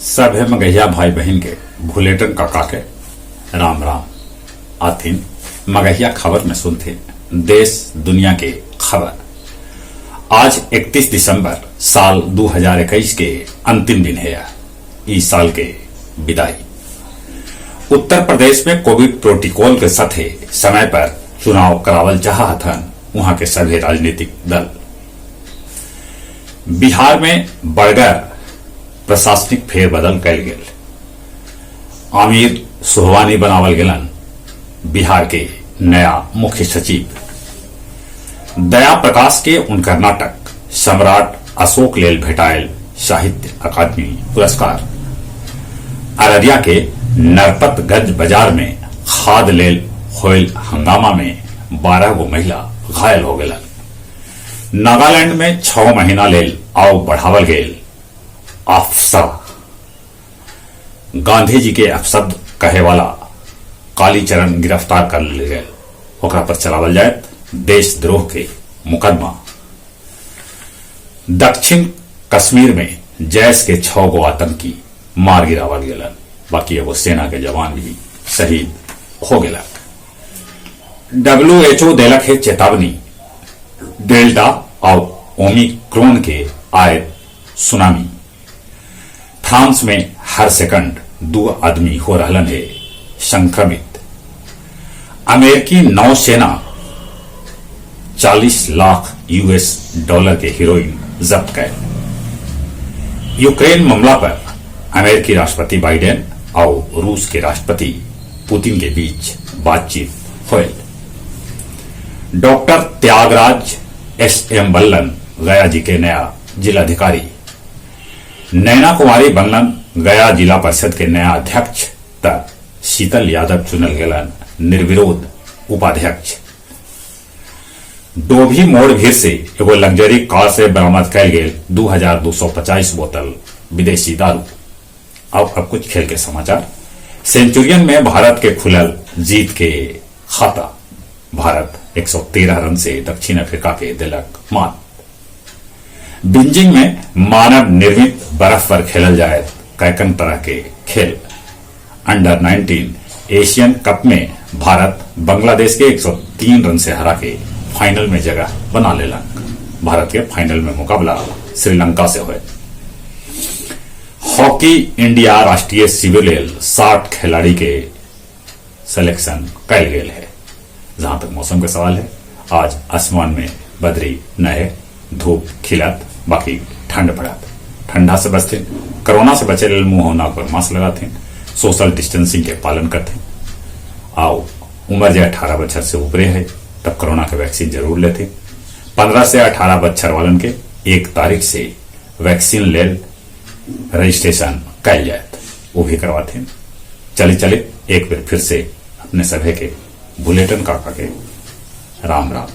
सभे मगहिया भाई बहिन के भुलेटन काका के राम राम। आथिन मगहिया खबर में सुनथिन देश दुनिया के खबर। आज 31 दिसंबर साल 2021 के अंतिम दिन है, इस साल के विदाई। उत्तर प्रदेश में कोविड प्रोटोकॉल के साथे समय पर चुनाव करावल चाहत हन वहां के सभी राजनीतिक दल। बिहार में बड़गर प्रशासनिक फेरबदल कैल गेल। आमिर सुहवानी बनावल गेलन बिहार के नया मुख्य सचिव। दया प्रकाश के उनकर नाटक सम्राट अशोक लेल भेटायल साहित्य अकादमी पुरस्कार। अररिया के नरपतगंज बाजार में खाद लेल होयल हंगामा में 12 गो महिला घायल हो गेलन। नागालैंड में 6 महीना लेल आव बढ़ावल गेल आफ्सा। गांधी जी के अपशब्द कहे वाला कालीचरण गिरफ्तार कर लेल गेल, ओकरा पर चलावल जाए देशद्रोह के मुकदमा। दक्षिण कश्मीर में जैश के 6 गो आतंकी मार गिरावल गेलन, बाकी एगो सेना के जवान भी शहीद हो गेलन। WHO देलक है चेतावनी, डेल्टा और ओमिक्रोन के आए सुनामी। फ्रांस में हर सेकंड 2 आदमी हो रहलन है संक्रमित। अमेरिकी नौसेना 40 लाख यूएस डॉलर के हीरोइन जब्त कर। यूक्रेन मामला पर अमेरिकी राष्ट्रपति बाइडेन और रूस के राष्ट्रपति पुतिन के बीच बातचीत होयल। डॉक्टर त्यागराज एस एम बल्लन गया जी के नया जिलाधिकारी। नैना कुमारी बनलन गया जिला परिषद के नया अध्यक्ष त शीतल यादव चुनल गेलन निर्विरोध उपाध्यक्ष। डोभी मोड़ भीर से एगो लग्जरी कार से बरामद कैल गेल 2250 बोतल विदेशी दारू। अब कुछ खेल के समाचार। सेंचुरियन में भारत के खुलल जीत के खाता। भारत 113 रन से दक्षिण अफ्रीका के दिलक मात। बीजिंग में मानव निर्मित बर्फ पर खेलल जाए कैकन तरह के खेल। अंडर 19 एशियन कप में भारत बांग्लादेश के 103 रन से हरा के फाइनल में जगह बना लेलक। भारत के फाइनल में मुकाबला श्रीलंका से हुए। हॉकी इंडिया राष्ट्रीय शिविर लेल 60 खिलाड़ी के सिलेक्शन कैल गेल है। जहां तक मौसम का सवाल है, आज आसमान में बदरी न है, धूप खिलत, बाकी ठंड पड़त। ठंडा से बचते, कोरोना से बचे लेल मुंह नाक पर मास्क लगाते, सोशल डिस्टेंसिंग के पालन करते। आओ उम्र जो 18 बछर से ऊपरे है तब कोरोना के वैक्सीन जरूर लेते। 15 से 18 बच्छर वालन के 1 तारीख से वैक्सीन लेल रजिस्ट्रेशन कैल जाए, वो भी करवाते। चले चले एक बार फिर से अपने सभे के बुलेटिन काका के राम राम।